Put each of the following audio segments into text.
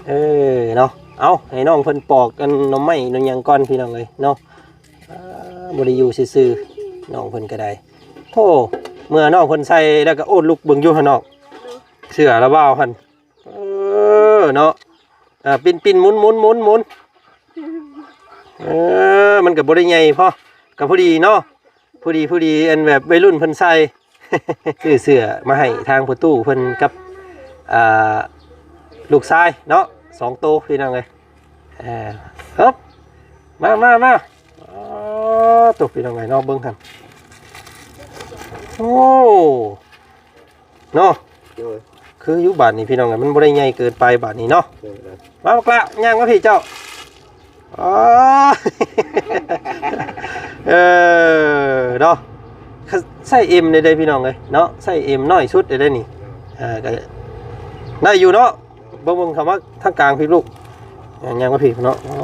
ເອີເນາະ ເອົາໃຫ້ນ້ອງເພິ່ນປອກອັນໜໍ່ໄມ້ໜໍ່ຫຍັງກ່ອນພີ່ນ້ອງເອີຍເນາະ. ອ່າ ບໍ່ໄດ້ຢູ່ຊື່ໆ ນ້ອງເພິ່ນກໍໄດ້. ໂທ້ ເມື່ອນ້ອງເພິ່ນໃສ່ແລ້ວກໍໂອ້ລຸກເບິ່ງຢູ່ຫັ້ນເນາະ ເສື້ອລະບ່າວຫັ້ນ. ເອີເນາະ ອ່າ ປິ່ນໆ ໝຸນໆ ໝຸນໆ ເອີ ມັນກໍບໍ່ໄດ້ໃຫຍ່ພໍ ກໍພໍດີເນາະ ພໍດີໆ ອັນແບບໄວລຸ້ນເພິ່ນໃສ່. ຊື້ເສື້ອມາໃຫ້ທາງພໍ່ຕູ້ເພິ່ນກັບ ອ່າ ລູກຊາຍເນາະ ສອງໂຕພີ່ນ້ອງເອີຍ. ເອີ ເອີບ ມາ ມາ ມາ ອໍ ໂຕ ພີ່ນ້ອງເອີຍເນາະ ເບິ່ງຫັ້ນ ໂອ້ ເນາະ ໂດຍ ຄືຢູ່ບາດນີ້ພີ່ນ້ອງເອີຍ ມັນບໍ່ໄດ້ໃຫຍ່ເກີນໄປບາດນີ້ເນາະ. ໂດຍ ໂດຍ ມາບັກຫຼ້າ ຍ່າງມາພີ້ເຈົ້າ. ອໍ ເອີ ເນາະ ໃຊ້ເອັມໄດ້ເດ້ພີ່ນ້ອງເອີຍເນາະ ໃຊ້ເອັມນ້ອຍສຸດໄດ້ເດ້ນີ້. ເອີ ກໍໄດ້ຢູ່ເນາະ ເບິ່ງໆ ເຂົ້າມາທາງກາງພີ້ລູກ ຍ່າງມາພີ້ເນາະ. ອໍ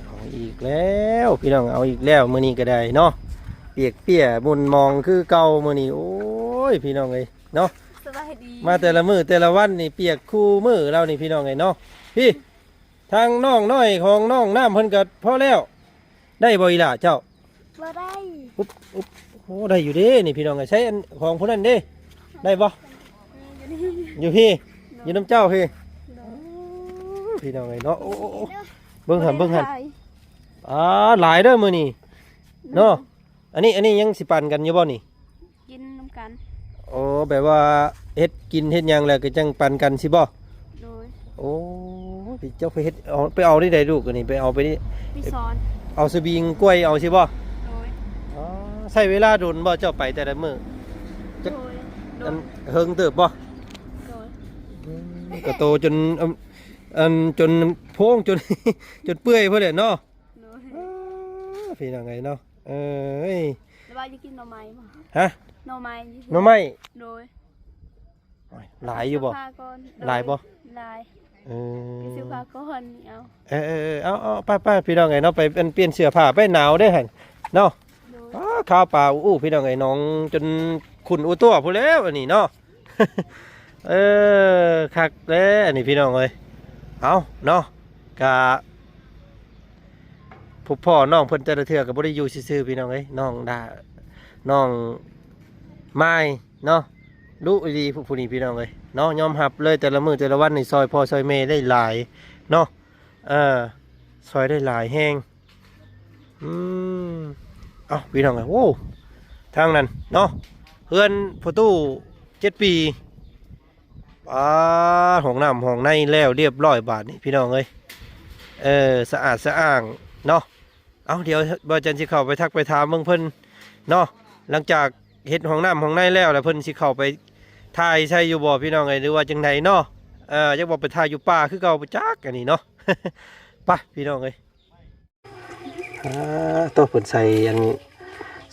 ເອົາອີກແລ້ວພີ່ນ້ອງ ເອົາອີກແລ້ວ ມື້ນີ້ກໍໄດ້ເນາະ ປຽກເປຍໝຸ່ນໝອງຄືເກົ່າມື້ນີ້. ໂອ້ຍ ພີ່ນ້ອງເອີຍເນາະ ສະບາຍດີ ມາແຕ່ລະມື້ແຕ່ລະວັນນີ້ປຽກຄູ່ມື້ແລ້ວນີ້ ພີ່ນ້ອງເອີຍເນາະ. ພີ້ ທາງນ້ອງນ້ອຍຂອງນ້ອງນ້ຳເພິ່ນກໍພໍແລ້ວ ໄດ້ບໍ່ອີ່ຫຼ້າເຈົ້າ? ບໍ່ໄດ້. ອຸບ ອຸບ ໂອ້ ໄດ້ຢູ່ເດ້ນີ້ພີ່ນ້ອງເອີຍ. ໃຊ້ອັນຂອງຜູ້ນັ້ນເດ້ ໄດ້ບໍ່? ຢູ່ພີ້ ຢູ່ນຳເຈົ້າພີ້. ໂອ້ ພີ່ນ້ອງເອີຍເນາະ ໂອ້ ໂອ້ ໂອ້ ເບິ່ງຫັ້ນ ເບິ່ງຫັ້ນ ຫຼາຍ ອ່າ ຫຼາຍເດີມື້ນີ້ເນາະ. ອັນນີ້ ອັນນີ້ຍັງຊິປັນກັນຢູ່ບໍ່ນີ້? ກິນນຳກັນ. ໂອ້ ແບບວ່າເຮັດກິນເຮັດຫຍັງແລ້ວກໍຈັ່ງປັນກັນຊິບໍ່? ໂດຍ. ໂອ້ ເຈົ້າໄປເຮັດ ເອົາ ໄປເອົາທີ່ໃດລູກ ອັນນີ້ ໄປເອົາໄປ ໄປສອນ ເອົາສະບິງກ້ວຍເອົາຊິບໍ່? ໂດຍ. ອໍ ໃຊ້ເວລາດົນບໍ່ເຈົ້າໄປແຕ່ລະມື້? ຈັກ ໂດຍ ອັນ ເຫິງເຕີບບໍ່? ໂດຍ. ອືມ ກະໂຕຈົນ ອັນ ອັນ ຈົນໂພງ ຈົນ ຈົນເປື່ອຍພຸ້ນແຫຼະເນາະ. ໂດຍ. ເອີ ພີ່ນ້ອງເອີຍເນາະ ເອີຍ ແລ້ວວ່າຈະກິນໜໍ່ໄມ້ບໍ່? ຮະ? ໜໍ່ໄມ້ຢູ່ ໜໍ່ໄມ້? ໂດຍ. ໂອ້ຍ ຫຼາຍຢູ່ບໍ່? ຊື້ຜ້າກ່ອນ. ໂດຍ. ຫຼາຍບໍ່? ຫຼາຍ. ເອີ ຊື້ຜ້າກ່ອນນີ້ເອົາ. ເອີໆໆ ເອົາໆ ໄປໆ ພີ່ນ້ອງເອີຍເນາະ ໄປ ອັນ ປ່ຽນເສື້ອຜ້າ ໄປ ໜາວເດ້ຫັ້ນເນາະ. ໂດຍ. ອ້າ ຄາວປາອູໆ ພີ່ນ້ອງເອີຍ ໜອງຈົນຂຸ້ນອູຕົວພຸ້ນແລ້ວ ອັນນີ້ເນາະ. ເອີ ຄັກແລ້ວ ອັນນີ້ ພີ່ນ້ອງເອີຍ ເອົາເນາະ ກະ ພົບພໍ້ນ້ອງເພິ່ນແຕ່ລະເທື່ອກໍບໍ່ໄດ້ຢູ່ຊື່ໆ ພີ່ນ້ອງເອີຍ ນ້ອງດາ ນ້ອງມາຍເນາະ ດຸອີ່ຫຼີຜູ້ນີ້ ພີ່ນ້ອງເອີຍເນາະ. ຍອມຮັບເລີຍ ແຕ່ລະມື້ແຕ່ລະວັນນີ້ຊ່ອຍພໍ່ຊ່ອຍແມ່ໄດ້ຫຼາຍເນາະ ເອີ ຊ່ອຍໄດ້ຫຼາຍແຮງ. ອືມ ເອົ້າ ພີ່ນ້ອງເອີຍ ໂອ້ ທາງນັ້ນເນາະ ເຮືອນພໍ່ຕູ້ເຈັດປີ ປາດ ຫ້ອງນ້ຳຫ້ອງໃນແລ້ວລຽບຮ້ອຍບາດນີ້ ພີ່ນ້ອງເອີຍ ເອີ ສະອາດສະອ້າງເນາະ. ເອົ້າ ດຽວບ່າວຈັນຊິເຂົ້າໄປທັກໄປຖາມເບິ່ງເພິ່ນເນາະ ຫຼັງຈາກເຮັດຫ້ອງນ້ຳຫ້ອງໃນແລ້ວ ແລ້ວເພິ່ນຊິເຂົ້າໄປຖ່າຍໃສ່ຢູ່ບໍ່ ພີ່ນ້ອງເອີຍ ຫຼືວ່າຈັ່ງໃດເນາະ. ເອີ ຈັກວ່າໄປຖ່າຍຢູ່ປ່າຄືເກົ່າບໍ່ຈັກ ອັນນີ້ເນາະ. ໄປ ພີ່ນ້ອງເອີຍ. ອ່າ ໂຕ ເພິ່ນໃສ່ອັນ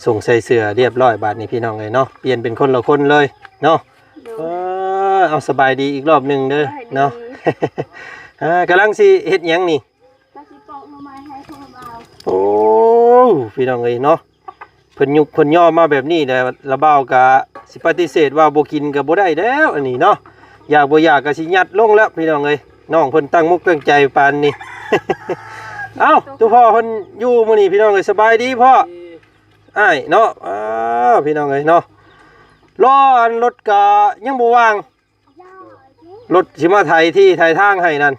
ສົ່ງໃສ່ເສື້ອລຽບຮ້ອຍບາດນີ້ ພີ່ນ້ອງເອີຍເນາະ ປ່ຽນເປັນຄົນລະຄົນເລີຍເນາະ. ໂດຍ. ເອີ ເອົາ ສະບາຍດີອີກລອບໜຶ່ງເດີ ສະບາຍດີ ເນາະ. ອ່າ ກຳລັງຊິເຮັດຫຍັງນີ້? ກະຊິປອກໜໍ່ໄມ້ໃຫ້ພໍ່ບ່າວ. ໂອ້ ພີ່ນ້ອງເອີຍເນາະ ເພິ່ນຍຸກເພິ່ນຍໍມາແບບນີ້ແຫຼະ ລະບ່າວກະຊິປະຕິເສດວ່າບໍ່ກິນກະບໍ່ໄດ້ແລ້ວ ອັນນີ້ເນາະ. ຢາກບໍ່ຢາກກະຊິຍັດລົງແລ້ວ ພີ່ນ້ອງເອີຍ ນ້ອງເພິ່ນຕັ້ງມົກຕັ້ງໃຈປານນີ້. ເອົ້າ ໂຕພໍ່ເພິ່ນຢູ່ມື້ນີ້ ພີ່ນ້ອງເອີຍ. ສະບາຍດີພໍ່ ອ້າຍເນາະ. ອ້າວ ພີ່ນ້ອງເອີຍເນາະ ລໍອັນລົດກະຍັງບໍ່ວ່າງ ລົດຊິມາໄຖທີ່ໄຖທາງໃຫ້ນັ້ນ. ໂດຍ.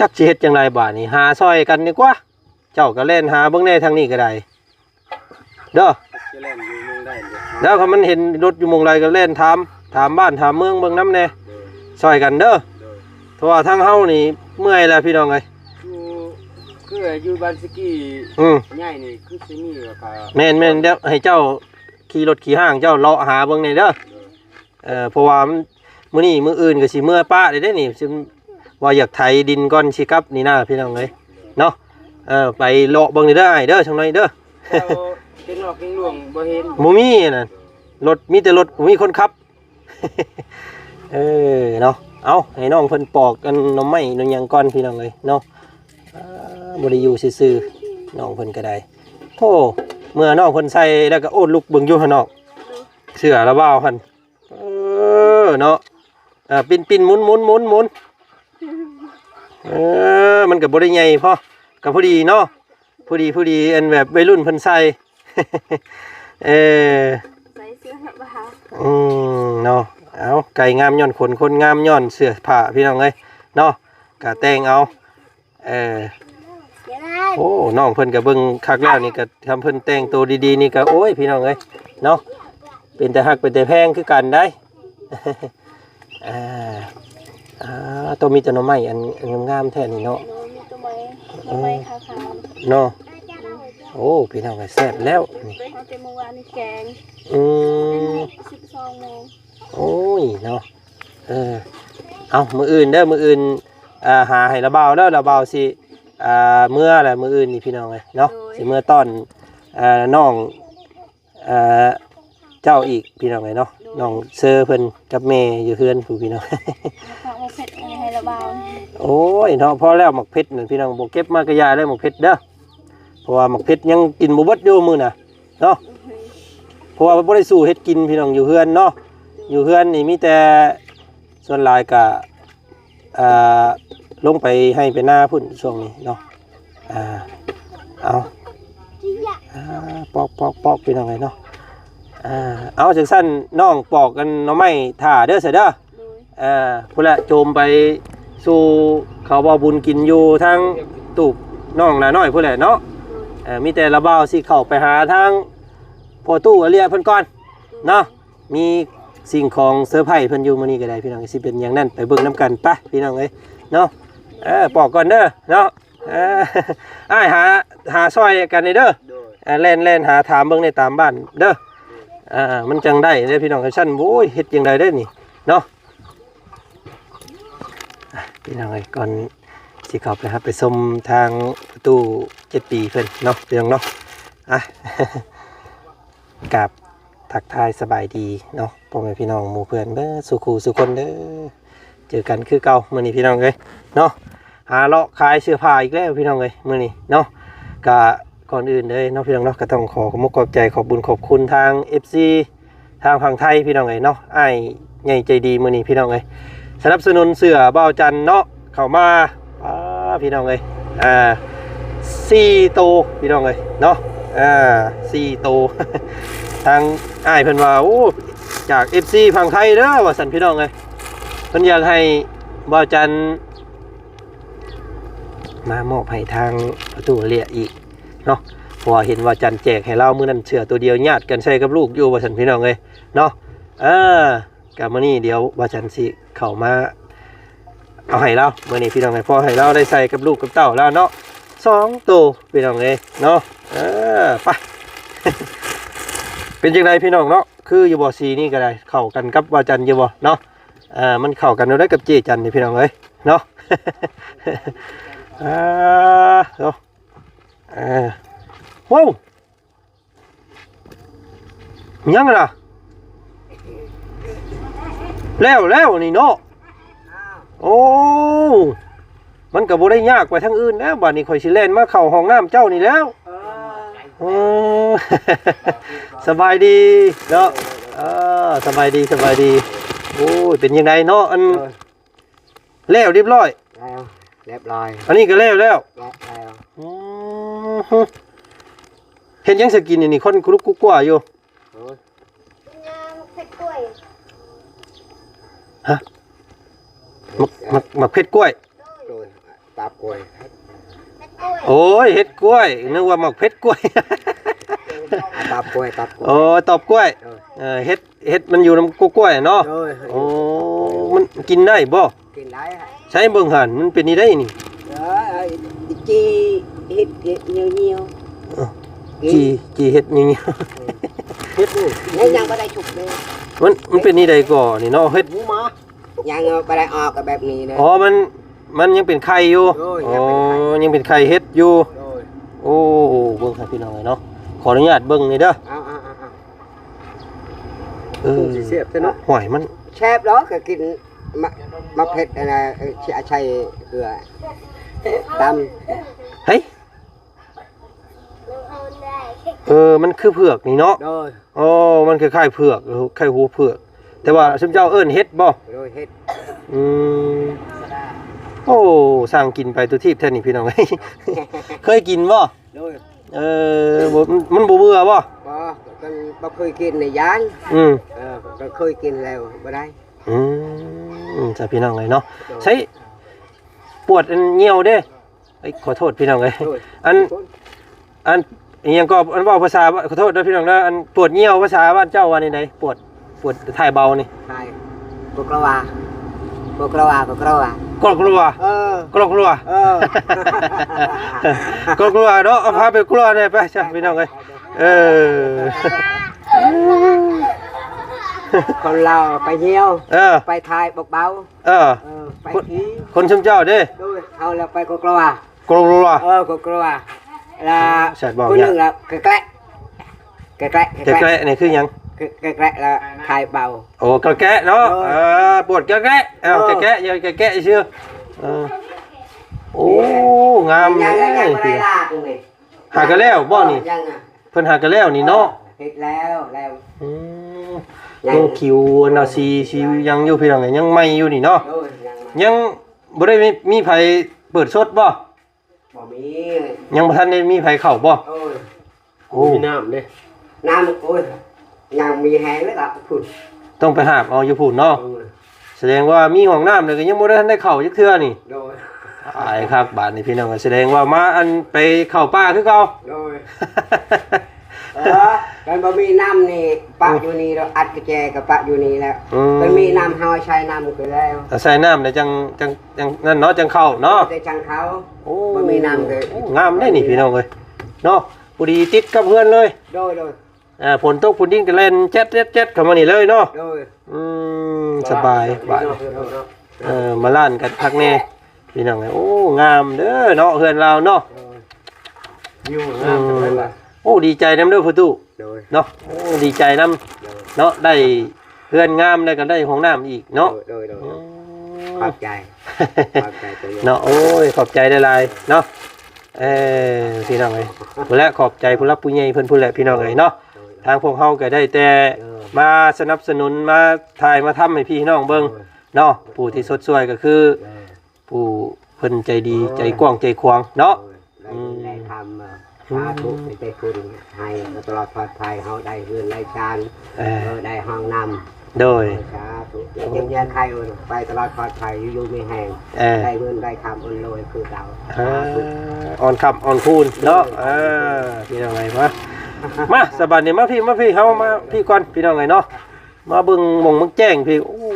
ຈັກຊິເຮັດຈັ່ງໃດບາດນີ້ ຫາຊ່ອຍກັນດີກວ່າ ເຈົ້າກໍແລ່ນຫາເບິ່ງແດ່ທາງນີ້ກໍໄດ້ເດີ. ຊິແລ່ນຢູ່ເມືອງໃດເດີ? ແລ້ວຄັນມັນເຫັນລົດຢູ່ໝ່ອງໃດກໍແລ່ນຖາມ ຖາມບ້ານຖາມເມືອງເບິ່ງນຳແດ່. ໂດຍ. ຊ່ອຍກັນເດີ. ໂດຍ. ເພາະວ່າທາງເຮົານີ້ເມື່ອຍແລ້ວ ພີ່ນ້ອງເອີຍ. ຢູ່ ຄືຢູ່ບ້ານສະກີ ອືມ ໃຫຍ່ນີ້ຄືຊິມີວ່າ ແມ່ນໆ ດຽວໃຫ້ເຈົ້າຂີ່ລົດຂີ່ຫ້າງເຈົ້າເລາະຫາເບິ່ງແດ່ເດີ. ໂດຍ. ເອີ ເພາະວ່າມັນ ມື້ນີ້ມື້ອື່ນກໍຊິເມືອປະໄດ້ເດ້ນີ້ ຊິວ່າຢາກໄຖດິນກ່ອນຊິກັບນີ້ນາ ພີ່ນ້ອງເອີຍເນາະ. ເອີ ໄປເລາະເບິ່ງເດີອ້າຍເດີ ຈັກໜ້ອຍເດີ. ເຈົ້າເປັນນອກເປັນຫຼວງບໍ່ເຫັນ ບໍ່ມີນັ້ນ ລົດ ມີແຕ່ລົດ ບໍ່ມີຄົນຂັບ. ເອີເນາະ ເອົາ ໃຫ້ນ້ອງເພິ່ນປອກອັນໜໍ່ໄມ້ໜໍ່ຫຍັງກ່ອນພີ່ນ້ອງເອີຍເນາະ. ອ່າ ບໍ່ໄດ້ຢູ່ຊື່ໆ ນ້ອງເພິ່ນກໍໄດ້. ໂອ້ ເມື່ອນ້ອງເພິ່ນໃສ່ແລ້ວກໍ ໂອ້ ລຸກເບິ່ງຢູ່ຫັ້ນເນາະ ເສື້ອລະບ່າວຫັ້ນ. ເອີ ເນາະ ເອີ ປິ່ນໆ ໝຸນໆ ໝຸນໆ ເອີ ມັນກໍບໍ່ໄດ້ໃຫຍ່ພໍ ກໍພໍດີເນາະ ພໍດີໆ ອັນແບບໄວລຸ້ນເພິ່ນໃສ່. ເອີ ໃສ່ເສື້ອລະບ່າວ ອືມ ເນາະ. ເອົາ ໄກ່ງາມຍ້ອນຂົນ ຄົນງາມຍ້ອນເສື້ອຜ້າ ພີ່ນ້ອງເອີຍເນາະ ກະແຕ່ງເອົາ. ເອີ ໂອ້ ນ້ອງເພິ່ນກໍເບິ່ງຄັກແລ້ວນີ້ ກໍທຳເພິ່ນແຕ່ງໂຕດີໆ ນີ້ກໍ ໂອ້ຍ ພີ່ນ້ອງເອີຍເນາະ ເປັນຕາຮັກເປັນຕາແພງຄືກັນໄດ໋. ອ່າ ອ່າ ໂຕມີແຕ່ໜໍ່ໄມ້ອັນ ອັນງາມໆ ແທ້ນີ້ເນາະ. ໂດຍ ມີແຕ່ໜໍ່ໄມ້ ເອີ ໜໍ່ໄມ້ຂາວໆ ເນາະ. ໂອ້ ພີ່ນ້ອງເອີຍ ແຊບແລ້ວນີ້ ເອົາແຕ່ມື້ວານນີ້ແກງ. ອືມ ສິບສອງໂມງ. ໂອ້ຍເນາະ ເອີ ເອົາ ມື້ອື່ນເດີ ມື້ອື່ນ ອ່າ ຫາໃຫ້ລະບ່າວເດີ ລະບ່າວຊິ ອ່າ ເມືອແຫຼະມື້ອື່ນນີ້ ພີ່ນ້ອງເອີຍເນາະ. ໂດຍ ຊິເມືອຕ້ອນ ເອີ ນ້ອງ ເອີ ເຈົ້າອີກ ພີ່ນ້ອງເອີຍເນາະ. ໂດຍ ນ້ອງເຊີເພິ່ນກັບແມ່ຢູ່ເຮືອນພຸ້ນ ພີ່ນ້ອງ. ມາຝາກໝາກເຜັດໃຫ້ລະບ່າວ. ໂອ້ຍເນາະ ພໍແລ້ວໝາກເຜັດນັ້ນ ພີ່ນ້ອງ ບໍ່ເກັບມາກະຢ່າເດີ ໝາກເຜັດເດີ ເພາະວ່າໝາກເຜັດຍັງກິນບໍ່ເບິດຢູ່ມື້ນະ ເນາະ. ໂດຍ ເພາະວ່າບໍ່ໄດ້ສູ້ເຮັດກິນ ພີ່ນ້ອງ ຢູ່ເຮືອນເນາະ. ໂດຍ ຢູ່ເຮືອນນີ້ມີແຕ່ ສ່ວນຫຼາຍກະ ເອີ ລົງໄປໄຮ່ໄປນາພຸ້ນຊ່ວງນີ້ເນາະ. ອ່າ ເອົາ ອ່າ ປອກໆໆ ພີ່ນ້ອງເອີຍເນາະ. ອ່າ ເອົາ ຈັ່ງຊັ້ນນ້ອງປອກອັນໜໍ່ໄມ້ຖ້າເດີ ຊະເດີ. ໂດຍ ອ່າ ພຸ້ນແຫຼະ ໂຈມໄປສູ່ເຂົາເວົ້າບຸນກິນຢູ່ທາງຕູບນ້ອງຫຼ້ານ້ອຍພຸ້ນແຫຼະເນາະ. ໂດຍ ເອີ ມີແຕ່ລະບ່າວຊິເຂົ້າໄປຫາທາງພໍ່ຕູ້ອາເລຍເພິ່ນກ່ອນເນາະ. ໂດຍ ມີສິ່ງຂອງເຊີໄພເພິ່ນຢູ່ມື້ນີ້ກໍໄດ້ ພີ່ນ້ອງ ຊິເປັນຫຍັງນັ້ນໄປເບິ່ງນຳກັນ ໄປ ພີ່ນ້ອງເອີຍເນາະ. ເອີ ປອກກ່ອນເດີເນາະ. ເອີ ອ້າຍຫາ ຫາຊ່ອຍກັນແດ່ເດີ. ໂດຍ ເອີ ແລ່ນ ແລ່ນຫາຖາມເບິ່ງໃນຕາມບ້ານເດີ. ອ່າ ມັນຈັ່ງໄດ້ເດີ ພີ່ນ້ອງ. ຊັ້ນ ໂອ້ຍ ເຮັດຈັ່ງໃດເດ້ນີ້ເນາະ. ອ່ະ ພີ່ນ້ອງເອີຍ ກ່ອນຊິເຂົ້າໄປຮັບໄປຊົມທາງຕູ້ເຈັດປີເພິ່ນເນາະ ພີ່ນ້ອງເນາະ. ອ່ະ ກາບທັກທາຍສະບາຍດີເນາະ ພໍ່ແມ່ພີ່ນ້ອງໝູ່ເພື່ອນເບິດສູ່ຄູ່ສູ່ຄົນເດີ. ເຈີກັນຄືເກົ່າມື້ນີ້ ພີ່ນ້ອງເອີຍເນາະ. ຫາເລາະຂາຍເສື້ອຜ້າອີກແລ້ວ ພີ່ນ້ອງເອີຍ ມື້ນີ້ເນາະ. ກະກ່ອນອື່ນເລີຍເນາະ ພີ່ນ້ອງເນາະ ກໍຕ້ອງຂໍຂອບອົກຂອບໃຈ ຂອບບຸນຂອບຄຸນທາງເອັຟຊີ ທາງຝັ່ງໄທ ພີ່ນ້ອງເອີຍເນາະ. ອ້າຍໃຫຍ່ໃຈດີມື້ນີ້ ພີ່ນ້ອງເອີຍ ສະໜັບສະໜູນເສື້ອບ່າວຈັນເນາະ ເຂົ້າມາ. ອ້າ ພີ່ນ້ອງເອີຍ ອ່າ ສີ່ໂຕ ພີ່ນ້ອງເອີຍເນາະ. ອ່າ ສີ່ໂຕ ທາງອ້າຍເພິ່ນວ່າ ໂອ້ ຈາກເອັຟຊີຝັ່ງໄທເດີ ວ່າຊັ້ນ ພີ່ນ້ອງເອີຍ. ເພິ່ນຢາກໃຫ້ບ່າວຈັນມາມອບໃຫ້ທາງປະຕູເລຍອີກເນາະ ເພາະວ່າເຫັນບ່າວຈັນແຈກໃຫ້ລາວມື້ນັ້ນເສື້ອໂຕດຽວ ຍາດກັນໃສ່ກັບລູກຢູ່ ວ່າຊັ້ນ ພີ່ນ້ອງເອີຍເນາະ. ເອີ ກະມື້ນີ້ດຽວບ່າວຈັນຊິເຂົ້າມາເອົາໃຫ້ລາວ ມື້ນີ້ ພີ່ນ້ອງເອີຍ ພໍໃຫ້ລາວໄດ້ໃສ່ກັບລູກກັບເຕົ້າລາວເນາະ ສອງໂຕ ພີ່ນ້ອງເອີຍເນາະ. ເອີ ໄປ ເປັນຈັ່ງໃດ ພີ່ນ້ອງເນາະ ຄືຢູ່ບໍ່ ສີນີ້ກໍໄດ້ ເຂົ້າກັນກັບບ່າວຈັນຢູ່ບໍ່ເນາະ? ເອີ ມັນເຂົ້າກັນແນວໃດກັບເຈ້ຈັນນີ້ ພີ່ນ້ອງເອີຍເນາະ. ອ່າ ເນາະ ອ່າ ວ້າວ ຫຍັງລະ ແລ້ວແລ້ວນີ້ເນາະ. ໂອ້ ມັນກໍບໍ່ໄດ້ຍາກໄປທາງອື່ນແລ້ວ ບາດນີ້ຂ້ອຍຊິແລ່ນມາເຂົ້າຫ້ອງນ້ຳເຈົ້ານີ້ແລ້ວ. ເອີ ເອີ ສະບາຍດີເນາະ. ເອີ ສະບາຍດີ ສະບາຍດີ. ໂອ້ຍ ເປັນຈັ່ງໃດເນາະ ອັນ ແລ້ວຮຽບຮ້ອຍ ແລ້ວຮຽບຮ້ອຍ. ອັນນີ້ກໍແລ້ວແລ້ວ ແລ້ວ ແລ້ວ. ອືມ ເຮັດຫຍັງຊະກິນນີ້ ຄົນລຸກກຸກກັວຢູ່? ໂອ້ຍ ຫະ ໝາກ ໝາກ ໝາກເຜັດກ້ວຍ. ໂດຍ ຕາບກ້ວຍ. ໂອ້ຍ ເຫັດກ້ວຍ ນຶກວ່າໝາກເຜັດກ້ວຍ. ຕາບກ້ວຍ ຕາບກ້ວຍ. ໂອ້ ຕອບກ້ວຍ. ເອີ ເອີ ເຫັດ ເຫັດມັນຢູ່ນຳກົກກ້ວຍເນາະ. ໂດຍ. ໂອ້ ມັນກິນໄດ້ບໍ່? ກິນໄດ້. ໃຊ້ເບິ່ງຫັ້ນ ມັນເປັນນີ້ໄດ໋ນີ້. ເອີ ຈີ່ເຫັດ ເຫັດຫຽວໆ. ເອີ ຈີ່ ຈີ່ເຫັດຫຍັງ ຫຽວໆ. ເຫັດນີ້ ຍັງບໍ່ໄດ້ສຸກເດ້. ມັນ ມັນເປັນນີ້ໄດ໋ກໍນີ້ເນາະ ເຫັດ ໝູໝາ ຍັງບໍ່ໄດ້ອອກ ກໍແບບນີ້ເດ້. ອໍ ມັນ ມັນຍັງເປັນໄຂ່ຢູ່. ໂດຍ ອໍ ຍັງເປັນໄຂ່ ຍັງເປັນໄຂ່ເຫັດຢູ່. ໂດຍ. ໂອ້ ເບິ່ງໃຫ້ພີ່ນ້ອງເອີຍເນາະ ຂໍອະນຸຍາດເບິ່ງນີ້ເດີ. ເອົາໆໆໆ. ເອີ ຄືຊິແຊບແທ້ເນາະ. ຫ້ວຍ ມັນແຊບເນາະ ກໍກິນ ມະ ມະເຜັດອັນນ່າ ເອີ ຊິເອົາໃສ່ເກືອຕຳ. ເຮີ້ຍ ເອີ ມັນຄືເຜືອກນີ້ເນາະ. ໂດຍ. ໂອ້ ມັນຄ້າຍໆເຜືອກ ຄ້າຍຫົວເຜືອກ ແຕ່ວ່າຊຸມເຈົ້າເອີ້ນເຫັດບໍ່? ໂດຍ ເຫັດ. ອືມ ໂອ້ ຊ່າງກິນໄປທຸກທີບແທ້ນີ້ພີ່ນ້ອງເອີຍ ເຄີຍກິນບໍ່? ໂດຍ. ເອີ ບໍ່ ມັນບໍ່ເບື່ອບໍ່? ບໍ່ ກໍບໍ່ເຄີຍກິນໃນຢ້ານ. ອືມ ເອີ ກໍເຄີຍກິນແລ້ວບໍ່ໄດ້. ອືມ ຈ້າ ພີ່ນ້ອງເອີຍເນາະ. ໂດຍ. ໃຊ້ປວດອັນຍ່ຽວເດ້. ເອີຍ ຂໍໂທດພີ່ນ້ອງເອີຍ ໂດຍ ອັນ ອັນອີຫຍັງກໍ ອັນເວົ້າພາສາ ຂໍໂທດເດີພີ່ນ້ອງເດີ ອັນປວດຍ່ຽວພາສາບ້ານເຈົ້າວ່າແນວໃດ? ປວດ ປວດຖ່າຍເບົານີ້ ຖ່າຍ ກົວ ກົວ ກົວ ກົວ ກົວ ເອີ ກົວ ກົວ ເອີ ກົວ ກົວເນາະ. ເອົາພາໄປກົວແດ່ໄປ ຈ້າ ພີ່ນ້ອງເອີຍ. ເອີ ຄົນລາວໄປຍ່ຽວ ເອີ ໄປຖ່າຍເບົາ ເອີ ເອີ ໄປ ຄົນ ທີ່ ຄົນຊຸມເຈົ້າເດ້ ໂດຍ ເຮົາລະໄປກົວ ກົວ ກົວ ເອີ ກົວ ກົວ ລະ ແຊດບໍ່ ຄົນໜຶ່ງລະ ກະແກະ ກະແກະ ກະແກະ ກະແກະນີ້ຄືຫຍັງ? ກະ ກະແກະລະຖ່າຍເບົາ. ໂອ້ ກະແກະເນາະ ໂດຍ ເອີ ປວດກະແກະ ເອົາ ເອີ ກະແກະ ຢ່າກະແກະຊື່ ເອີ ໂອ້ ງາມເດ້ ຫາກະແລ້ວບໍ່ນີ້? ຍັງ ເພິ່ນຫາກະແລ້ວນີ້ເນາະ ເຮັດແລ້ວ ແລ້ວ ອືມ ຍັງ ຍັງຄິວອັນນ່າ ສີ ສີຍັງຢູ່ພີ່ນ້ອງເອີຍ ຍັງໃໝ່ຢູ່ນີ້ເນາະ ໂດຍ ຍັງໃໝ່ ຍັງບໍ່ໄດ້ມີ ມີໃຜເປີດສົດບໍ່? ບໍ່ມີ ຍັງບໍ່ທັນໄດ້ມີໃຜເຂົ້າບໍ່? ໂອ້ຍ ໂອ້ ມີນ້ຳເດ້ ນ້ຳ ໂອ້ຍ ຍັງມີແຮງເລີຍລະພຸ້ນ ຕ້ອງໄປຫາບເອົາຢູ່ພຸ້ນເນາະ ໂດຍ ສະແດງວ່າມີຫ້ອງນ້ຳແລ້ວກໍຍັງບໍ່ໄດ້ທັນໄດ້ເຂົ້າຈັກເທື່ອນີ້ ໂດຍ ອາຍຄັກບາດນີ້ພີ່ນ້ອງ ສະແດງວ່າມາອັນໄປເຂົ້າປ່າຄືເກົ່າ ໂດຍ ເອີ ຄັນບໍ່ມີນ້ຳນີ້ປະຢູ່ນີ້ແລ້ວ ອັດກະແຈກໍປະຢູ່ນີ້ແລ້ວ ອືມ ຄັນມີນ້ຳເຮົາໃຊ້ນ້ຳກໍແລ້ວ ອາໄສນ້ຳແລ້ວຈັ່ງ ຈັ່ງ ຈັ່ງນັ້ນເນາະ ຈັ່ງເຂົ້າເນາະ ແຕ່ຈັ່ງເຂົ້າ ໂອ້ ບໍ່ມີນ້ຳກໍ ໂອ້ ງາມເດ້ນີ້ພີ່ນ້ອງເອີຍເນາະ ພໍດີຕິດກັບເຮືອນເລີຍ ໂດຍ ໂດຍ ອ່າ ຝົນຕົກຝົນດິນກໍແລ່ນແຈັດໆໆເຂົ້າມານີ້ເລີຍເນາະ ໂດຍ ອືມ ສະບາຍບາດ ເອີ ມາລ້ານກັນຄັກແນ່ພີ່ນ້ອງເອີຍ ໂອ້ ງາມເດີເນາະ ເຮືອນລາວເນາະ ໂດຍ ວິວງາມ ອືມ ຂະໜາດວ່າ ໂອ້ ດີໃຈນຳເດີພໍ່ຕູ້ ໂດຍ ເນາະ ໂອ້ ດີໃຈນຳ ໂດຍ ເນາະ ໄດ້ເຮືອນງາມ ແລ້ວກໍໄດ້ຫ້ອງນ້ຳອີກເນາະ ໂດຍ ໂດຍ ໂດຍ ອືມ ຂອບໃຈ ຂອບໃຈເນາະ ໂອ້ຍ ຂອບໃຈຫຼາຍໆເນາະ ເອີ ພີ່ນ້ອງເອີຍ ພຸ້ນແຫຼະ ຂອບໃຈຜູ້ຫຼັກຜູ້ໃຫຍ່ເພິ່ນພຸ້ນແຫຼະ ພີ່ນ້ອງເອີຍເນາະ ໂດຍ ທາງພວກເຮົາກໍໄດ້ແຕ່ ໂດຍ ມາສະໜັບສະໜູນ ມາຖ່າຍ ມາທຳໃຫ້ພີ່ນ້ອງເບິ່ງ ໂດຍ ເນາະ ຜູ້ທີ່ຊົດຊ່ວຍກໍຄື ໂດຍ ຜູ້ເພິ່ນໃຈດີ ໂດຍ ໃຈກວ້າງໃຈຂວາງເນາະ ໂດຍ ໄດ້ເງິນ ອືມ ໄດ້ຄຳ ອືມ ສາທຸ ໃຫ້ໄດ້ບຸນ ໃຫ້ຕະຫຼອດປອດໄພ ເຮົາໄດ້ເຮືອນໄດ້ຊານ ເອີ ເອີ ໄດ້ຫ້ອງນ້ຳ ໂດຍ ເອີ ສາທຸ ເຈັບແຍກໄຂ້ໄປຕະຫຼອດປອດໄພ ຢູ່ໆມີແຮງ ເອີ ໄດ້ເງິນໄດ້ຄຳ ອົນລວຍຄືເກົ່າ ເອີ ສາທຸ ອ່ອນຄ້ຳອ່ອນຄູນເນາະ ໂດຍ ເອີ ພີ່ນ້ອງເອີຍ ມາ ມາ ສະບາຍດີ ມາພີ່ ມາພີ່ ເຮົາມາພີ່ກ່ອນ ພີ່ນ້ອງເອີຍເນາະ ມາເບິ່ງໝ່ອງເບິ່ງແຈ້ງພີ່ ໂອ້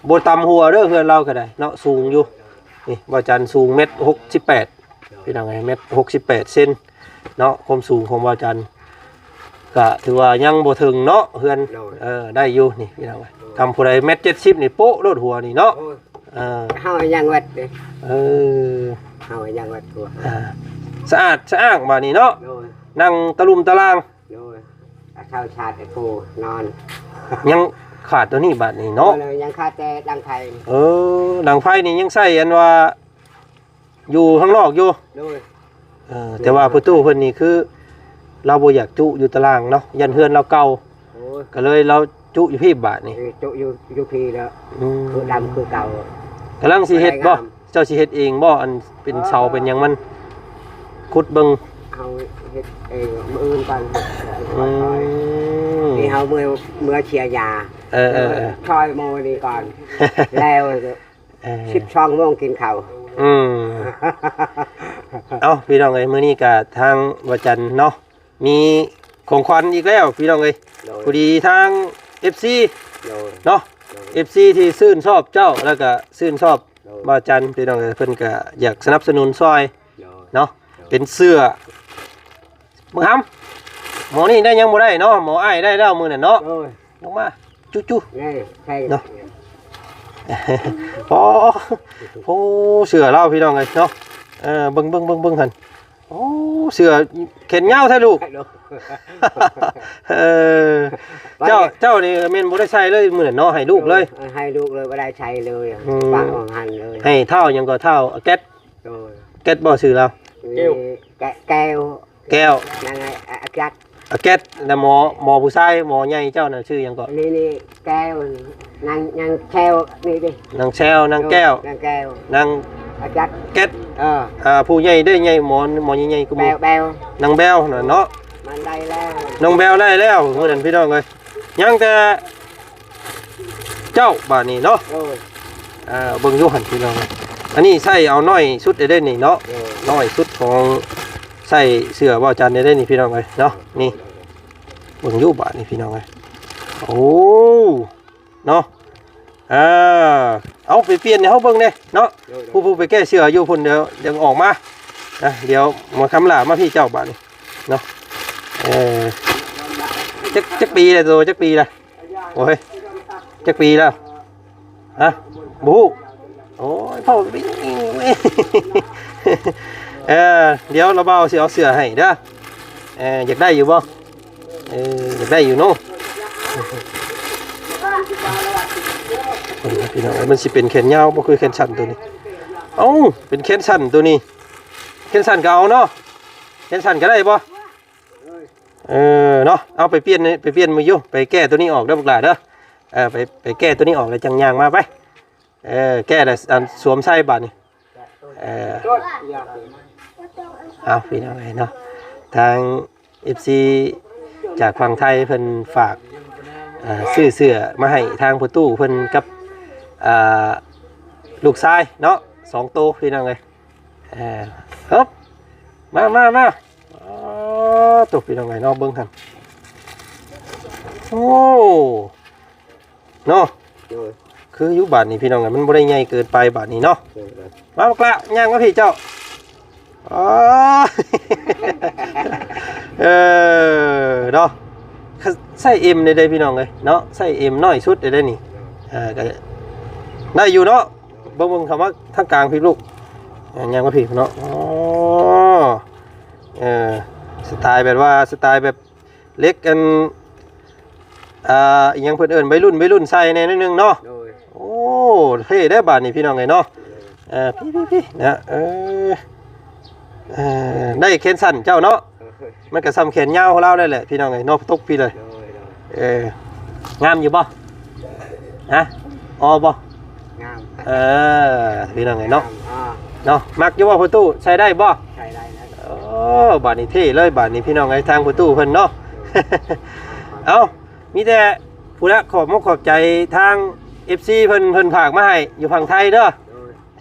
ບໍ່ຕ່ຳຫົວເດີ ເຮືອນລາວກໍໄດ້ເນາະ ສູງຢູ່ ນີ້ ບ່າວຈັນສູງແມັດຫົກສິບແປດ ພີ່ນ້ອງເອີຍ ແມັດຫົກສິບແປດເຊັນເນາະ ຄວາມສູງຂອງບ່າວຈັນ ກະຖືວ່າຍັງບໍ່ເຖິງເນາະ ເຮືອນ ໂດຍ ເອີ ໄດ້ຢູ່ນີ້ພີ່ນ້ອງເອີຍ ໂດຍ ຄັນຜູ້ໃດແມັດເຈັດສິບນີ້ ໂປະໂລດຫົວນີ້ເນາະ ໂອ້ຍ ເອີ ເຮົາຍັງວັດເດ້ ເອີ ເຮົາຍັງວັດຫົວ ອ່າ ສະອາດສະອ້າງບາດນີ້ເນາະ ໂດຍ ນັ່ງຕະລຸ່ມຕະລ່າງ ໂດຍ ເຊົ້າຊາດໃຫ້ປູນອນ ຍັງຂາດຕົວນີ້ບາດນີ້ເນາະ ເອີ ຍັງຂາດແຕ່ດັງໄຟ ເອີ ດັງໄຟນີ້ຍັງໃຊ້ອັນວ່າ ຢູ່ຂ້າງນອກຢູ່ ໂດຍ ເອີ ແຕ່ວ່າພໍ່ຕູ້ເພິ່ນນີ້ຄື ລາວບໍ່ຢາກຈຸຢູ່ຕາລ່າງເນາະ ຢ້ານເຮືອນລາວເກົ່າ ໂອ້ຍ ກໍເລີຍລາວຈຸຢູ່ພີ້ບາດນີ້ ເອີ ຈຸຢູ່ ຢູ່ພີ້ແລ້ວ ອືມ ຄືດຳຄືເກົ່າ ກຳລັງຊິເຮັດບໍ່? ບໍ່ໄດ້ງາມ ເຈົ້າຊິເຮັດເອງບໍ່? ອັນເປັນເສົາ ເອີ ເປັນຫຍັງມັນ ຂຸດເບິ່ງ ເຮົາເຮັດເອງ ມື້ອື່ນກ່ອນ ອືມ ນີ້ເຮົາເມືອ ເມືອເຊຍຢາ ເອີ ເອີ ເອີ ຊ່ອຍໝູ່ນີ້ກ່ອນ ແລ້ວ ເອີ ສິບສອງໂມງກິນເຂົ້າ ອືມ ເອົ້າ ພີ່ນ້ອງເອີຍ ມື້ນີ້ກະທາງບ່າວຈັນເນາະ ມີຂອງຂວັນອີກແລ້ວ ພີ່ນ້ອງເອີຍ ໂດຍ ພໍດີທາງເອັຟຊີ ໂດຍ ເນາະ ໂດຍ ເອັຟຊີທີ່ຊື່ນຊອບເຈົ້າ ແລ້ວກະຊື່ນຊອບ ໂດຍ ບ່າວຈັນ ພີ່ນ້ອງເອີຍ ເພິ່ນກະຢາກສະໜັບສະໜູນຊ່ອຍ ໂດຍ ເນາະ ໂດຍ ເປັນເສື້ອ ບັກຫຳ ໝໍນີ້ໄດ້ຍັງບໍ່ໄດ້ເນາະ ໝໍອ້າຍໄດ້ແລ້ວມື້ນັ້ນເນາະ ໂດຍ ລົງມາ ຈຸໆ ນີ້ ໃສ່ ເນາະ ໂອ້ ໂອ້ ເສື້ອລາວ ພີ່ນ້ອງເອີຍເນາະ ເອີ ເບິ່ງ ເບິ່ງ ເບິ່ງ ເບິ່ງຫັ້ນ ໂອ້ ເສື້ອແຂນຍາວແທ້ລູກ. ເອີ ເຈົ້າ ເຈົ້ານີ້ແມ່ນບໍ່ໄດ້ໃສ່ເລີຍມື້ນັ້ນເນາະ ໃຫ້ລູກເລີຍ. ເອີ ໃຫ້ລູກເລີຍ ບໍ່ໄດ້ໃສ່ເລີຍ ອືມ ປະວ່າຫັ້ນເລີຍ. ໃຫ້ທ້າວຫຍັງກໍ ທ້າວອາແກັດ. ໂດຍ ແກັດບໍ່ຊື່ລາວ? ແກ້ວ ແກ້ວ ແກ້ວ ນາງອາແກັດ ອາແກັດນະ. ໝໍ ໝໍຜູ້ຊາຍ ໝໍໃຫຍ່ເຈົ້ານະຊື່ຫຍັງເກາະ? ນີ້ ນີ້ແກ້ວ ນາງ ນາງແຊວນີ້ເດ້. ນາງແຊວ ນາງແກ້ວ ນາງແກ້ວ ນາງອາແກັດ ແກັດ. ເອີ ອ່າ ຜູ້ໃຫຍ່ເດ້ ໃຫຍ່ ໝໍ ໝໍໃຫຍ່ໆ ກໍໝໍ ແບວ ແບວ ນາງແບວນັ້ນເນາະ. ມັນໄດ້ແລ້ວ ນ້ອງແບວໄດ້ແລ້ວມື້ນັ້ນພີ່ນ້ອງເອີຍ. ຍັງແຕ່ເຈົ້າບາດນີ້ເນາະ. ໂດຍ ອ່າ ເບິ່ງຢູ່ຫັ້ນພີ່ນ້ອງເອີຍ. ອັນນີ້ໃສ່ເອົານ້ອຍສຸດເດ້ນີ້ເນາະ. ໂດຍ ນ້ອຍສຸດຂອງ ໃສ່ເສື້ອບ່າວຈັນໄດ້ນີ້ພີ່ນ້ອງເອີຍເນາະ. ນີ້ເບິ່ງຢູ່ບາດນີ້ພີ່ນ້ອງເອີຍ. ໂອ້ ເນາະ ອ່າ ເອົາໄປປ່ຽນໃຫ້ເຮົາເບິ່ງແດ່ເນາະ. ໂດຍ ໂດຍ ຜູ້ ຜູ້ໄປແກ້ເສື້ອຢູ່ພຸ້ນ ດຽວຍັງອອກມານະ. ດຽວໝໍຄຳຫຼ້າມາພີ່ເຈົ້າບາດນີ້ເນາະ. ເອີ ຈັກ ຈັກປີແລ້ວ ໂຕ ຈັກປີແລ້ວ? ໂອ້ຍ ຈັກປີແລ້ວ? ຮະ ບໍ່ຮູ້. ໂອ້ຍ ເວົ້າ ເອີ ດຽວລາວບ່າວຊິເອົາເສື້ອໃຫ້ເດີ. ເອີ ຢາກໄດ້ຢູ່ບໍ່? ເອີ ຢາກໄດ້ຢູ່ເນາະ. ເບິ່ງນະພີ່ນ້ອງ ມັນຊິເປັນແຂນຍາວບໍ່ ຄືແຂນສັ້ນໂຕນີ້? ເອົ້າ ເປັນແຂນສັ້ນໂຕນີ້ ແຂນສັ້ນກໍເອົາເນາະ. ແຂນສັ້ນກໍໄດ້ບໍ່? ເອີ ເນາະ ເອົາໄປປ່ຽນ ໄປປ່ຽນມືຢູ່ ໄປແກ້ໂຕນີ້ອອກເດີບັກຫຼ້າເດີ. ເອີ ໄປ ໄປແກ້ໂຕນີ້ອອກແລ້ວຈັ່ງຍ່າງມາໄປ. ເອີ ແກ້ແລ້ວ ອັນ ສວມໃສ່ບາດນີ້. ເອີ ເອົາ ພີ່ນ້ອງເອີຍເນາະ ທາງເອັຟຊີຈາກຝັ່ງໄທເພິ່ນຝາກ ເອີ ຊື້ເສື້ອມາໃຫ້ທາງພໍ່ຕູ້ເພິ່ນກັບ ອ່າ ລູກຊາຍເນາະ ສອງໂຕ ພີ່ນ້ອງເອີຍ. ເອີ ເອີບ ມາ ມາ ມາ. ອໍ ໂຕ ພີ່ນ້ອງເອີຍເນາະ ເບິ່ງຫັ້ນ. ໂອ້ ເນາະ ໂດຍ ຄືຢູ່ບາດນີ້ພີ່ນ້ອງເອີຍ ມັນບໍ່ໄດ້ໃຫຍ່ເກີນໄປບາດນີ້ເນາະ. ໂດຍ ໂດຍ ມາບັກຫຼ້າ ຍ່າງມາພີ່ເຈົ້າ. ອໍ ເອີ ເນາະ ໃສ່ເອັມໄດ້ເດ້ພີ່ນ້ອງເອີຍເນາະ ໃສ່ເອັມນ້ອຍສຸດໄດ້ເດ້ນີ້. ເອີ ກໍໄດ້ຢູ່ເນາະ. ເບິ່ງ ເບິ່ງເຂົ້າມາທາງກາງພີ່ລູກ ຍ່າງມາພີ່ເນາະ. ອໍ ເອີ ສະໄຕແບບວ່າ ສະໄຕແບບເຫຼັກ ອັນ ອ່າ ອີຫຍັງເພິ່ນເອີ້ນ ໄວລຸ້ນ ໄວລຸ້ນໃສ່ແດ່ໜ້ອຍໜຶ່ງເນາະ. ໂດຍ ໂອ້ ເທ່ເດ້ບາດນີ້ພີ່ນ້ອງເອີຍເນາະ. ເອີ ພີ່ໆໆ ນະ ເອີ ເອີ ໄດ້ແຂນສັ້ນເຈົ້າເນາະ. ມັນກໍສ່ຳແຂນຍາວຂອງລາວໄດ້ແຫຼະພີ່ນ້ອງເອີຍເນາະ ຕົກພີ້ເລີຍ. ໂດຍ ໂດຍ ເອີ ງາມຢູ່ບໍ່? ຮະ ອໍບໍ່? ງາມ ເອີ ພີ່ນ້ອງເອີຍເນາະ. ງາມ ອໍ ເນາະ ມັກຢູ່ບໍ່ພໍ່ຕູ້? ໃສ່ໄດ້ບໍ່? ໃສ່ໄດ້ແລ້ວ. ໂອ້ ບາດນີ້ເທ່ເລີຍບາດນີ້ພີ່ນ້ອງເອີຍ ທາງພໍ່ຕູ້ເພິ່ນເນາະ. ໂດຍ ເອົ້າ ມີແຕ່ພຸ້ນລະ ຂອບມຸກຂອບໃຈທາງເອັຟຊີເພິ່ນ ເພິ່ນຝາກມາໃຫ້ຢູ່ຝັ່ງໄທເດີ. ໂດຍ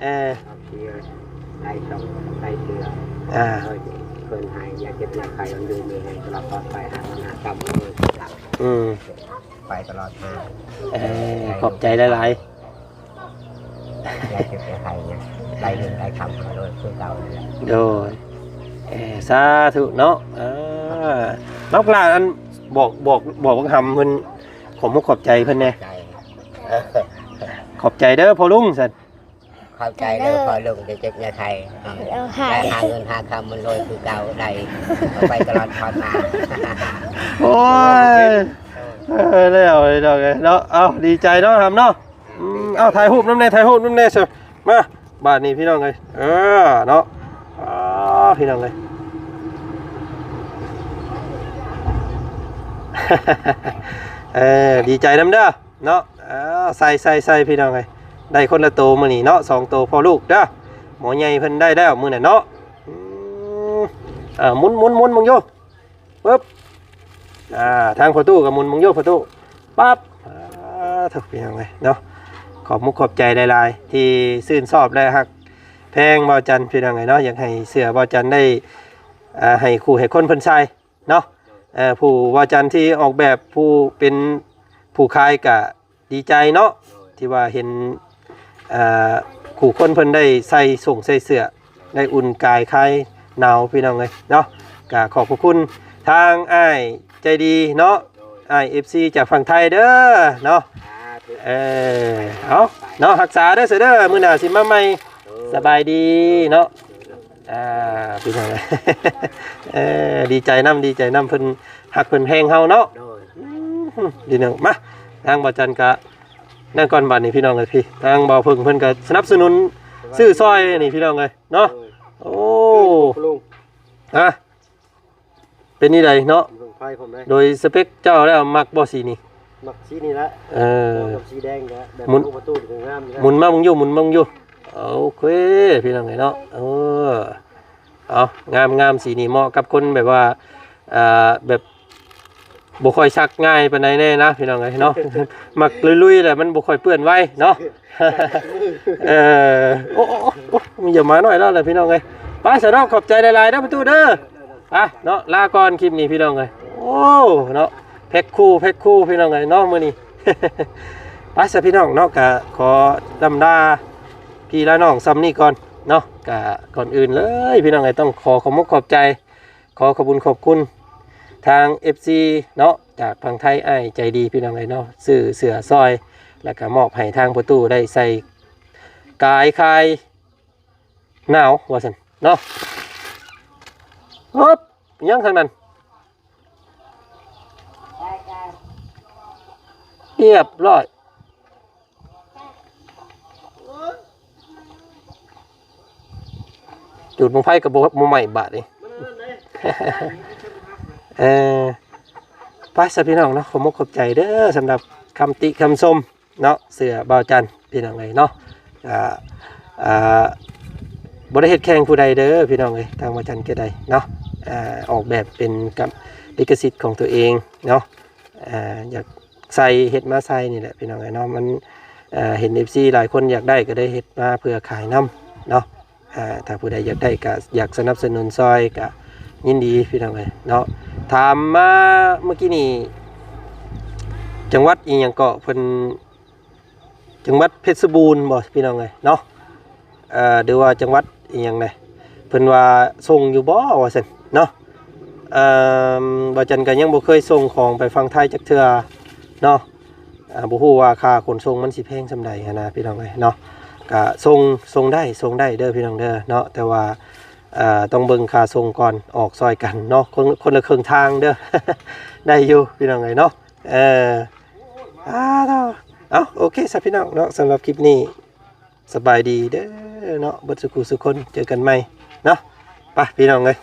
ເອີ ເອົາເສື້ອ ໄດ້ສອງ ໄດ້ເສື້ອ ອ່າ ເອີ ເພິ່ນໃຫ້ ຢ່າເຈັບຢ່າໄຂ້ ຢູ່ດີມີແຮງ ຕະຫຼອດປອດໄພ ຫາເງິນຫາຄຳ ເອີ ອືມ ໄປຕະຫຼອດມາ. ເອີ ຂອບໃຈຫຼາຍໆ ຢ່າເຈັບຢ່າໄຂ້ ໄດ້ເງິນໄດ້ຄຳ ໂດຍ ຄືເກົ່ານັ້ນແຫຼະ. ໂດຍ ເອີ ສາທຸເນາະ. ເອີ ບັກຫຼ້າ ອັນ ບອກ ບອກ ບອກບັກຫຳເພິ່ນ ຂອບມຸກຂອບໃຈເພິ່ນແດ່. ໃຈ ຂອບໃຈເດີພໍ່ລຸງຊັ້ນ. ຂອບໃຈເດີພໍ່ລຸງ ຢ່າເຈັບຢ່າໄຂ້ ໄດ້ຫາເງິນຫາຄຳມັນລວຍຄືເກົ່າ ໄດ້ໄປຕະຫຼອດຮອດມາ. ໂອ້ຍ ເອີ ແລ້ວພີ່ນ້ອງເອີຍເນາະ. ເອົ້າ ດີໃຈເນາະຫຳເນາະ. ອືມ ເອົ້າ ຖ່າຍຮູບນຳແດ່ ຖ່າຍຮູບນຳແດ່. ມາ ບາດນີ້ພີ່ນ້ອງເອີຍ ເອີ ເນາະ. ອໍ ພີ່ນ້ອງເອີຍ ເອີ ດີໃຈນຳເດີ. ເນາະ ເອົາ ໃສ່ ໃສ່ ໃສ່ ພີ່ນ້ອງເອີຍ ໄດ້ຄົນລະໂຕມື້ນີ້ເນາະ ສອງໂຕພໍ່ລູກເດີ. ໝໍໃຫຍ່ເພິ່ນໄດ້ແລ້ວມື້ນັ້ນເນາະ. ອືມ ເອົາ ໝຸນ ໝຸນ ໝຸນເບິ່ງຢູ່ ປຶບ ອ່າ ທາງພໍ່ຕູ້ກໍໝຸນເບິ່ງຢູ່ ພໍ່ຕູ້ ປັບ. ອ່າ ໂທ້ ພີ່ນ້ອງເອີຍເນາະ ຂອບມຸກຂອບໃຈຫຼາຍໆ ທີ່ຊື່ນຊອບ ແລະ ຮັກແພງບ່າວຈັນ ພີ່ນ້ອງເອີຍເນາະ. ຢາກໃຫ້ເສື້ອບ່າວຈັນໄດ້ ອ່າ ໃຫ້ຄູ່ໃຫ້ຄົນເພິ່ນໃສ່ ເນາະ. ເອີ ຜູ້ບ່າວຈັນທີ່ອອກແບບ ຜູ້ເປັນຜູ້ຂາຍກະດີໃຈເນາະ ໂດຍ ທີ່ວ່າເຫັນ ເອີ ຄູ່ຄົນເພິ່ນໄດ້ໃສ່ສົ່ງໃສ່ເສື້ອ ໄດ້ອຸ່ນກາຍຄາຍໜາວ ພີ່ນ້ອງເອີຍເນາະ. ກະຂອບພະຄຸນທາງອ້າຍໃຈດີເນາະ ໂດຍ ອ້າຍເອັຟຊີຈາກຝັ່ງໄທເດີເນາະ. ສາທຸ ເອີ ເອົາເນາະ ຮັກສາເດີ ເສື້ອເດີ ມື້ໜ້າຊິມາໃໝ່. ໂດຍ ສະບາຍດີເນາະ. ອ່າ ພີ່ນ້ອງເອີຍ ເອີ ດີໃຈນຳ ດີໃຈນຳ ເພິ່ນຮັກເພິ່ນແພງເຮົາເນາະ. ໂດຍ ອືມ ພີ່ນ້ອງ ມາ ທາງບ່າວຈັນກະນັ້ນກ່ອນ ບາດນີ້ພີ່ນ້ອງເອີຍ. ພີ່ ທາງບ່າວເພິ່ງເພິ່ນກະສະໜັບສະໜູນຊື້ຊ່ອຍນີ້ພີ່ນ້ອງເອີຍເນາະ. ໂດຍ ໂອ້ ເອີ ລຸງ ຮະ ເປັນນີ້ໃດເນາະ? ເບິ່ງໄຟພ້ອມເດ້. ໂດຍສະເປັກເຈົ້າແລ້ວມັກບໍ່ສີນີ້? ມັກສີນີ້ແຫຼະ. ເອີ ກັບສີແດງກະແບບ ໝຸນ ປະຕູກະງາມຢູ່ແລ້ວ. ໝຸນມາເບິ່ງຢູ່ ໝຸນມາເບິ່ງຢູ່. ໂອເຄ ພີ່ນ້ອງເອີຍເນາະ. ເອີ ເອົາ ງາມໆ ສີນີ້ເໝາະກັບຄົນແບບວ່າ ອ່າ ແບບບໍ່ຄ່ອຍຊັກງ່າຍປານໃດແນ່ນະ ພີ່ນ້ອງເອີຍເນາະ. ມັກລຸຍໆ ແຫຼະ ມັນບໍ່ຄ່ອຍເປື້ອນໄວເນາະ. ເອີ ໂອ້ ໂອ້ ໂອ້ ມີຢ່າມາໜ້ອຍແລ້ວແຫຼະ ພີ່ນ້ອງເອີຍ. ໄປຊະເນາະ ຂອບໃຈຫຼາຍໆ ເດີປະຕູເດີ. ໄປເນາະ ລາກ່ອນຄລິບນີ້ ພີ່ນ້ອງເອີຍ. ໂອ້ ເນາະ ແພັກຄູ່ ແພັກຄູ່ ພີ່ນ້ອງເອີຍເນາະ ມື້ນີ້. ໄປຊະ ພີ່ນ້ອງເນາະ ກະຂໍລ່ຳລາພີ່ລານ້ອງຊ່ຳນີ້ກ່ອນເນາະ. ກະກ່ອນອື່ນເລີຍ ພີ່ນ້ອງເອີຍ ຕ້ອງຂໍຂອບມຸກຂອບໃຈ ຂໍຂອບບຸນຂອບຄຸນທາງເອັຟຊີເນາະ ຈາກຝັ່ງໄທ ອ້າຍໃຈດີ ພີ່ນ້ອງເອີຍເນາະ ຊື້ເສື້ອຊ່ອຍ ແລ້ວກະມອບໃຫ້ທາງພໍ່ຕູ້ໄດ້ໃສ່ກາຍຄາຍໜາວວ່າຊັ້ນເນາະ. ຮຶບ ຫຍັງທາງນັ້ນ? ຮຽບຮ້ອຍ. ຈູດບັ້ງໄຟກໍບໍ່ ບໍ່ໄໝ້ບາດນີ້. ເອີ ໄປຊະພີ່ນ້ອງເນາະ ຂອບມຸກຂອບໃຈເດີ ສຳລັບຄຳຕິຄຳຊົມເນາະ ເສື້ອບ່າວຈັນ ພີ່ນ້ອງເອີຍເນາະ. ອ່າ ອ່າ ບໍ່ໄດ້ເຮັດແຂ່ງຜູ້ໃດເດີ ພີ່ນ້ອງເອີຍ ທາງບ່າວຈັນກໍໄດ້ເນາະ. ອ່າ ອອກແບບເປັນກັບລິຂະສິດຂອງຕົວເອງເນາະ. ອ່າ ຢາກໃສ່ ເຮັດມາໃສ່ນີ້ແຫຼະ ພີ່ນ້ອງເອີຍເນາະ. ມັນ ເອີ ເຫັນເອັຟຊີຫຼາຍຄົນຢາກໄດ້ ກໍໄດ້ເຮັດມາເພື່ອຂາຍນຳເນາະ. ອ່າ ຖ້າຜູ້ໃດຢາກໄດ້ ກໍຢາກສະໜັບສະໜູນຊ່ອຍ ກໍຍິນດີ ພີ່ນ້ອງເອີຍເນາະ. ຖາມມາເມື່ອກີ້ນີ້ ຈັງຫວັດອີ່ຫຍັງເກາະ ເພິ່ນ ຈັງຫວັດເພັດຊະບູນບໍ່ ພີ່ນ້ອງເອີຍເນາະ? ເອີ ຫຼືວ່າຈັງຫວັດອີ່ຫຍັງແດ່ ເພິ່ນວ່າສົ່ງຢູ່ບໍ່ວ່າຊັ້ນເນາະ. ເອີ ບ່າວຈັນກໍຍັງບໍ່ເຄີຍສົ່ງຂອງໄປຝັ່ງໄທຈັກເທື່ອເນາະ. ອ່າ ບໍ່ຮູ້ວ່າຄ່າຂົນສົ່ງມັນຊິແພງສ່ຳໃດຫັ້ນນະ ພີ່ນ້ອງເອີຍເນາະ. ກະສົ່ງ ສົ່ງໄດ້ ສົ່ງໄດ້ເດີ ພີ່ນ້ອງເດີເນາະ. ແຕ່ວ່າ ເອີ ຕ້ອງເບິ່ງຄ່າສົ່ງກ່ອນ ອອກຊ່ອຍກັນເນາະ ຄົນ ຄົນລະເຄິ່ງທາງເດີ. ໄດ້ຢູ່ ພີ່ນ້ອງເອີຍເນາະ. ເອີ ອ່າ ເອົາ ໂອເຄຊະ ພີ່ນ້ອງເນາະ ສຳລັບຄລິບນີ້ ສະບາຍດີເດີເນາະ ເບິດສູ່ຄູ່ສູ່ຄົນ ເຈີກັນໃໝ່ເນາະ. ໄປ ພີ່ນ້ອງເອີຍ